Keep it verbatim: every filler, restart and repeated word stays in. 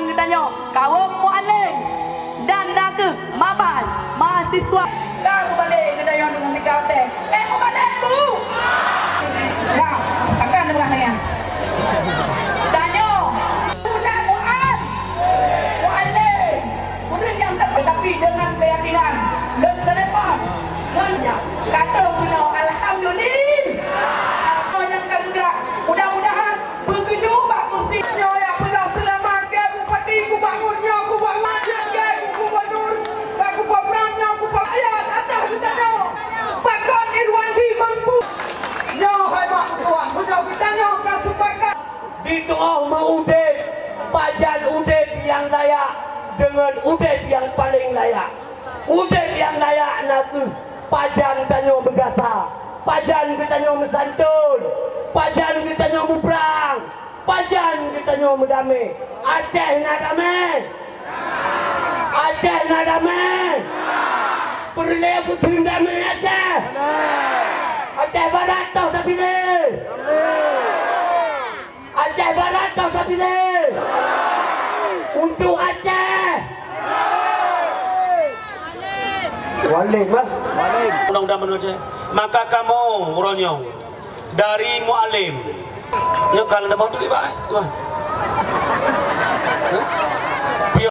Geutanyoe kawöm mualem dan nakeuh mabal mahasiswa. Ka mubalek geutanyoe deungon tika teh. Eh, mubalek, Bu! Ya, akan deungon nyan. Tanyoe, budak muat, mualem, murit nyang tepat, tapi dengan keyakinan dan kedepan, ngon ya, kata guna, alhamdulillah. Apa nyang ka geugrak, mudah-mudahan Beukeudong bak kursi nyoe, ya Allah, seulamat keu Bupati, Gubernur nyoe, Gubernur nyoe, keu Gubernur, bak Gubernur nyoe, Gubernur, ya, atas geutanyoe. Pakon Irwandi mampu. Nyoe hai mak tuan, meunyoe geutanyoe ka sepakat. Di teungoh meu-udeb, pajan udeb nyang layak deungon udeb nyang paleng layak. Udeb nyang layak nakeuh pajan tanyoe meugasa, pajan geutanyoe meusanton, pajan geutanyoe muprang, pajan geutanyoe meudamé. Aceh na damé? Aceh na damé? Peureulée peutheun damé Aceh? Aceh Barat toh tapiléh? Aceh Barat toh tapiléh? Untuk Aceh. Mualem, ah. Mualem. Undang-undang Aceh. Maka kamoe uroe nyoe dari mualem. Nyoe ka lôn teumah tu, Ibu, eh? Wah. Hah?